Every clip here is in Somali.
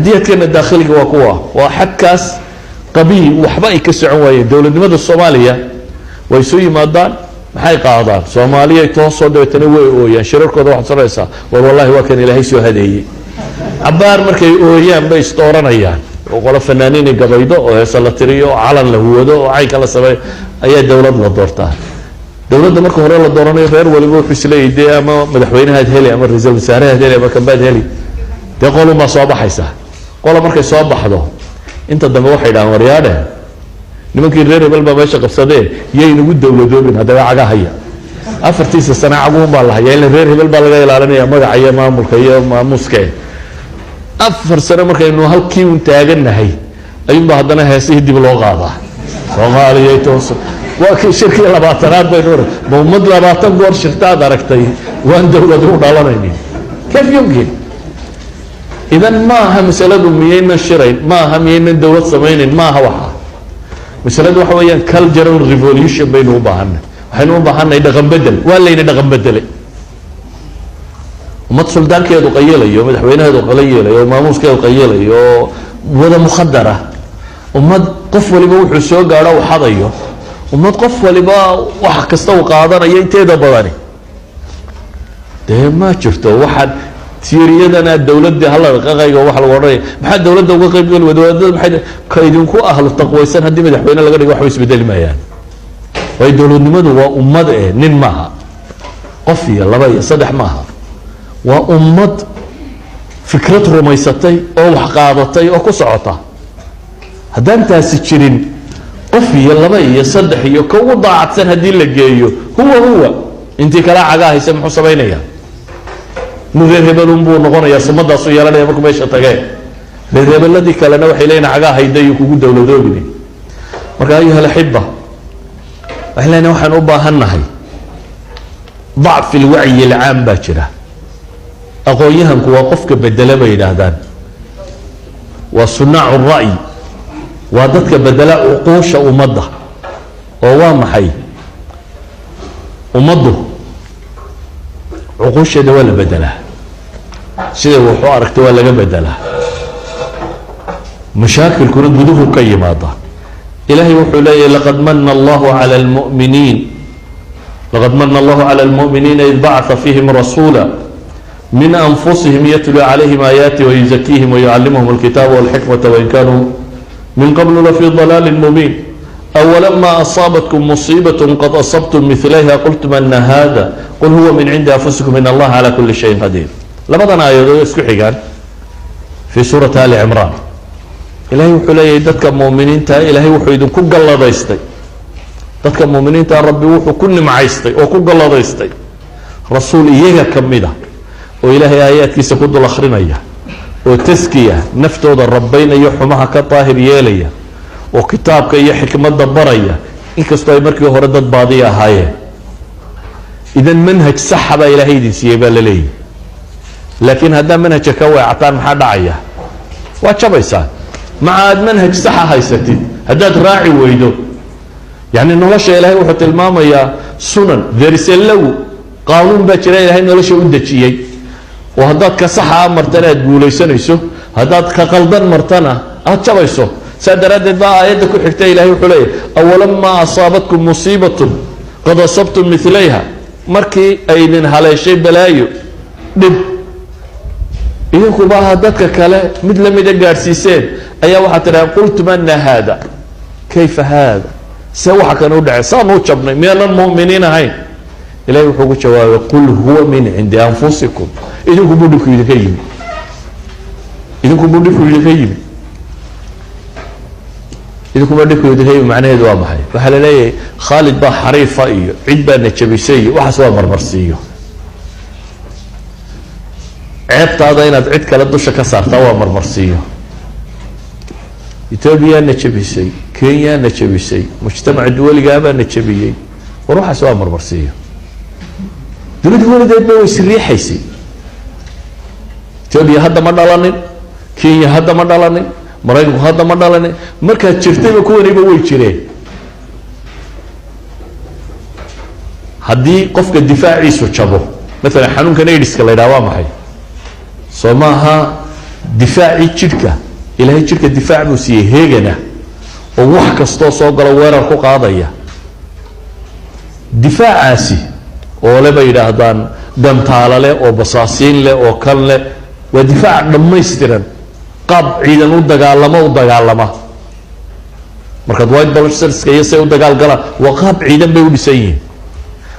Taxadiyaadkeena daakhiliga waa kuwa waa xadkaas qabiil waxba ay ka socon waayeen. Dowladnimada Soomaaliya way isu yimaadaan, maxay qaadaan? Soomaaliyay toosoo, dabeetana way ooyaan. Shirarkooda waxaad soranaysaa, "War wallahi waa kan Ilaahay soo hadeeyey." Cabaar markay ooyaan bay isdooranayaan oo qolo fanaaniini gabaydo oo heese la tiriyo oo calan la huwado oo caynka la sameeyo ayaa dowlad la doortaa. Dowladda marka hore la dooranayo, reer waliba wuxuu isleeyahy dee ama madaxweynahaad heli ama ra-iisul wasaarahaad heli ama kambaad heli. Dee qolunbaa soo baxaysa. Qola markay soo baxdo, inta dambe waxay dhahaan, "Waryaadhe, nimankii reer hebel baa meesha qabsadee, yaynagu dowladoobin." Haddaba caga haya 4-tiisa sana caguhun baa la hayaa, ila reer hebel baa laga ilaalinaya magaca iyo maamulka iyo maamuuske. 4 sano markaynu halkii un taagannahay ayuunbaa haddana heesihii dib loo qaadaa, "Soomaaliya toos." Waa kii shirkii 20aad baynu. Ma ummad 20 goor shirtaad aragtay waan dowlad u dhalanaynin? كيف يمكن إذن? Ma aha masaladu miyaynan shirayn, ma aha miyaynan dowlad samaynayn, ma aha. Waxa masaladu waxa weeyaan cultural revolution baynu u baahanay. Waxaynu u baahanay dhaqan bedel. Waa layna dhaqan bedelay. Ummad suldaankeedu qayelayo, madaxweynaheedu qayelayo, maamuuskeedu qayelayo oo wada mukhadara, ummad qof waliba wuxuu soo gaadho u xadayo, ummad qof waliba wax kasta uu qaadanayo inteeda badani, dee ma jirto. Waxaad tiiriyadana dowladii hala qaqayga waxa lagu odhanaya, maxaa dowladda uga qayb geli wadaadada? Maxay ka idinku ahlu taqwaysan haddii madaxweyne laga dhigo, waxba isbedeli maayaan. Waayo, dowladnimadu waa ummad e nin maaha, qof iyo laba iyo saddex maaha. Waa ummad fikrad rumaysatay oo wax qaadatay oo ku socota. Haddaan taasi jirin, qof iyo laba iyo saddex iyo ka ugu daacadsan haddii la geeyo, huwa huwa intii kala cagaa haysa muxuu samaynayaa? Nin reer hebelun buu noqonayaa, sumadaasu yeelanaya markuu meesha tagee. Reer hebeladii kalena waxay leeyihin, "Cagaa hayda iyo kugu dowladoobine." Marka, أيها الأحبة, waxay leeyihin waxaan u baahan nahay ضعف الوعي العام baa jira. Aqoon-yahanku waa qofka bedela bay yidhaahdaan, waa صناع الرأي, waa dadka bedela cuquusha ummadda. Oo waa maxay? Ummaddu cuquusheeda waa la bedelaa, siday wax u aragta waa laga bedelaa. Mashaakilkuna guduhu ka yimaada. Ilaahay wuxuu leeyahy, لقد من الله على المؤمنين, لقد من الله على المؤمنين إذ بعث فيهم رسولا من أنفسهم يتلو عليهم آياته ويزكيهم ويعلمهم الكتاب والحكمة وإن كانوا من قبل لفي ضلال مبين. أولما أصابتكم مصيبة قد أصبتم مثليها قلتم أنى هذا قل هو من عند أنفسكم إن الله على كل شيء قدير. Labadan aayadood isku xigaan في سورة آل عمران. Ilahay wuxuu leeyahay, dadka muuminiinta Ilaahay wuxuu idinku galladaystay, dadka muuminiinta Rabbi wuxuu ku nimcaystay oo ku galladaystay rasuul iyaga ka mid a oo Ilaahay aayaadkiisa ku dul akhrinaya oo taskiya naftooda rabaynaya, xumaha ka daahir yeelaya, oo kitaabka iyo xikmadda baraya, inkastoo ay markii hore dad baadiya ahaayeen. Idan manhaj saxa baa Ilaahay idin siiyey baa la leeyahy. Laakiin haddaa manhajka ka weecataan, maxaa dhacaya? Waa jabaysaan. Maca aad manhaj saxa haysatid, haddaad raaci weydo, yani nolosha Ilaahay wuxuu tilmaamayaa sunan, there is a law, qaanuun baa jira Ilaahay nolosha u dejiyey, oo haddaad ka saxa martana aad guulaysanayso, haddaad ka qaldan martana aad jabayso. Saa daraaddeed baa aayadda ku xigta Ilahay wuxuu leeyahy, أولما أصابتكم مصيبة قد أصبتم مثليها, markii ay idin haleeshay balaayo, dhib, idinkuba aha dadka kale mid lamida gaadhsiiseen, ayaa waxaad tidhaha, قلتم أنى هذا, كيف هذا, see waxa kan u dhacay, saanu u jabnay, miyaanan mu'miniin ahayn? Ilahay wuxuu ku jawaabay, قل هو من عند أنفسكم. Idinku buu dhibku idinka yimi, idinku buu dhibku idinka yimi, idinkuba dhibku idinka yimi. Macnaheedu waa maxay? Waxaa la leeyahay Khaalid baa xariifa iyo cid baa na jabisay iyo waxaas waa marmarsiiyo. Ceebtaada inaad cid kale dusha ka saartaa waa marmarsiiyo. Etoobiyaa na jabisay, Kenyaa na jabisay, mujtamaca duwaligaabaa na jabiyey, war waxaas waa marmarsiiyo. Dunidu weligeedba way isriixaysay. Etoobiya hadda ma dhalanin, Kenya hadda ma dhalanin, Maraykanku hadda ma dhalanin. Markaad jirtayba kuwaniba way jireen. Haddii qofka difaaciisu jabo, maalan xanuunkan AIDSka la yidhaha, waa maxay? Soo maaha Difaacii jidhka, Ilaahay jidhka difaac buu siiyey heegana oo wax kastoo soo galo weerar ku qaadaya. Difaacaasi oo le bay yidhaahdaan gantaalo leh oo basaasiin leh oo kan leh, waa difaac dhammaystiran, qaab ciidan u dagaalamo u dagaalama. Markaad white blood cellska iyo say u dagaal galaan, waa qaab ciidan bay u dhisan yihiin.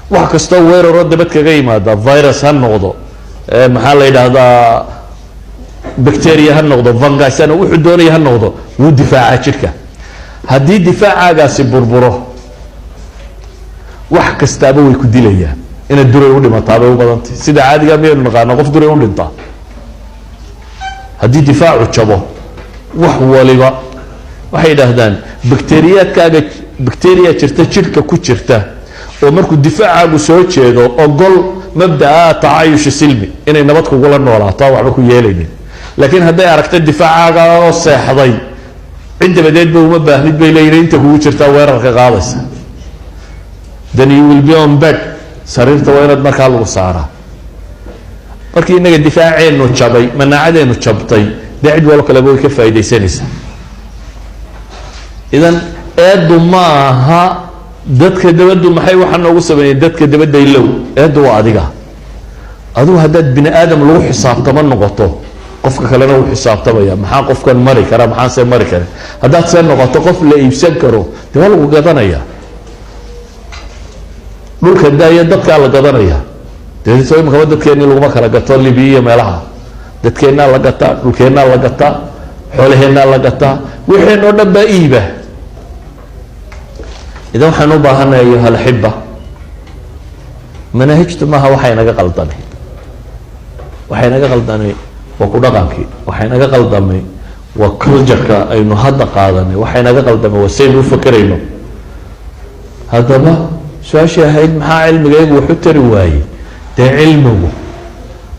Wax kastoo weeraroo dabad kaga yimaada, virus ha noqdo, maxaa la yidhaahdaa, bacteria ha noqdo, fungus ha, wuxuu doonaya ha noqdo, wuu difaacaa jidhka. Haddii difaacagaasi burburo, wax kastaaba way ku dilayaan. Inaad duray u dhimataa bay u badantay. Sida caadiga miyaynu naqaana qof duray u dhintaa? Haddii difaacu jabo, wax waliba, waxay yidhaahdaan bacteriyaadkaaga, bacteria jirta jidhka ku jirta oo markuu difaacaagu soo jeedo ogol mabdaa tacaayush silmi, inay nabad kugula noolaato aan waxba ku yeelaynin. Laakiin hadday aragta difaacaaga oo seexday, cid dabadeedba uma baahnid bay leeyihin, inta kugu jirtaa weerarka qaadaysa. Then you will be on bed, sariirta waa inaad markaa lagu saaraa. Markii innaga difaaceenu jabay, manaacadeenu jabtay, dee cid walo kaleba way ka faaidaysanaysaa. Idan eeddu ma aha dadka dabaddu maxay waxaa noogu sameeyeen, dadka dabadda ilow, eeddu waa adiga. Adigu haddaad bini aadam lagu xisaabtamo noqoto, qofka kalena wuu xisaabtamaya: maxaa qofkan mari kara, maxaanse mari karin? Haddaad see noqoto qof la iibsan karo, dee waa lagu gadanaya. Dhulka daaya, dadkaa la gadanaya. Dee soo imikaba dadkeennii laguma kala gato Libiya iyo meelaha? Dadkeennaa la gataa, dhulkeennaa la gataa, xoolaheennaa la gataa, wixeen oo dhan baa iiba. Idan waxaan u baahanay, ayuha alaxiba, manaahijtu maaha waxay naga qaldamay. Waxay naga qaldamay waa ku dhaqankii, waxay naga qaldamay waa cultureka aynu hadda qaadanay, waxay naga qaldamay waa saynu u fakerayno. Haddaba su-aashii ahayd maxaa cilmigaygu wax u tari waayey? Dee cilmigu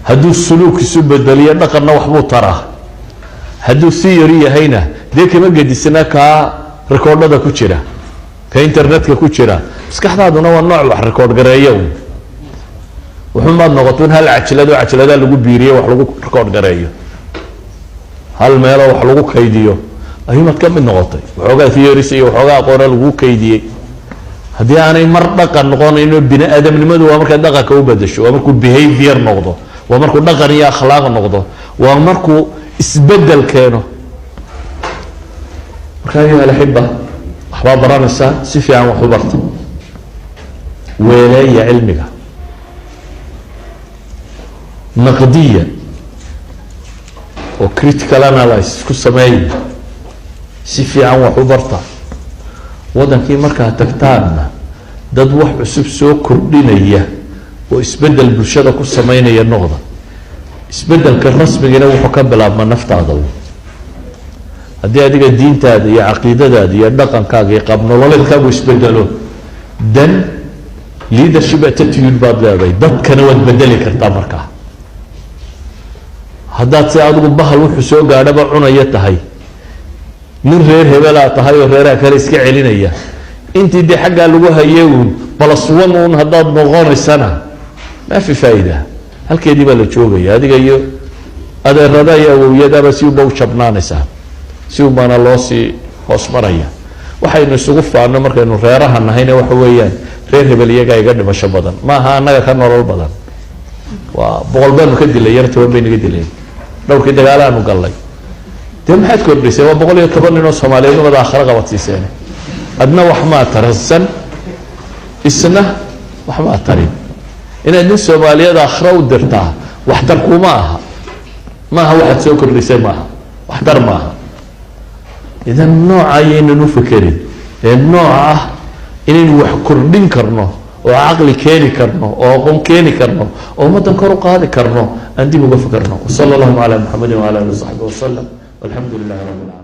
hadduu suluuk isu bedeliyo dhaqanna waxbuu taraa. Hadduu theory yahayna, dee kama gedisna kaa rikoodhada ku jira, ka internetka ku jira. Maskaxdaaduna waa nooc wax record gareeya un. Wuxuunbaad noqoto in hal cajlado, cajladaa lagu biiriyo, wax lagu record gareeyo, hal meeloo wax lagu kaydiyo ayuumaad ka mid noqotay, waxoogaa theories iyo waxoogaa aqoona lagu kaydiyey. Haddii aanay mar dhaqan noqonayno, bini aadamnimadu waa markaad dhaqanka u bedesho, waa markuu behavior noqdo, waa markuu dhaqan iyo akhlaaq noqdo, waa markuu isbedel keeno. Marka, ayuha alaxiba, waxbaa baranaysaa, si fiican wax u barta, weeleeya cilmiga, naqdiya oo critical analysis ku sameeya, si fiican wax u barta. Waddankii markaa tagtaanna, dad wax cusub soo kordhinaya oo isbeddel bulshada ku sameynaya noqda. Isbeddelka rasmigina wuxuu ka bilaabmaa naftaada. Haddii adiga diintaada iyo caqiidadaada iyo dhaqankaaga iyo qaabnololeedkaagu isbedelo, then leadership attitude baad leedahay, dadkana waad bedeli kartaa. Markaa haddaad si adigu bahal wuxuu soo gaadhaba cunaya tahay, nin reer hebelaa tahay oo reeraha kale iska celinaya, intii dee xaggaa lagu hayay uun plus one uun haddaad noqonaysana, maa fi faa'ida, halkeedii baa la joogaya. Adiga iyo adeerada iyo awowyadaaba si unba u jabnaanaysaa, si un baana loo sii hoos maraya. Waxaynu isugu faano markaynu reeraha nahayna waxa weeyaan reer hebel iyagaa iga dhimasho badan, ma aha annaga ka nolol badan. Waa 100 baanu ka dilay, yana 10 bay naga dileen dhowrkii dagaalaanu gallay. Dee maxaad kordhisay? Waa 110 nin oo Soomaaliyeed umada aakhiro qabadsiiseen. Adna wax maa taransan, isna wax maa tarin. Inaad nin Soomaaliyeed aakhiro u dirtaa waxtar kuma aha, maaha waxaad soo kordhisay, maaha waxtar maaha. Idan nooca ayaynan u fekerin ee nooca ah inaynu wax kordhin karno oo caqli keeni karno oo aqoon keeni karno oo ummaddan kor u qaadi karno aan dib uga fekerno. Wsala allahuma calaa Muxamedi wala ali wasaxbi wasalam, walxamdu lilahi rabi alcalamin.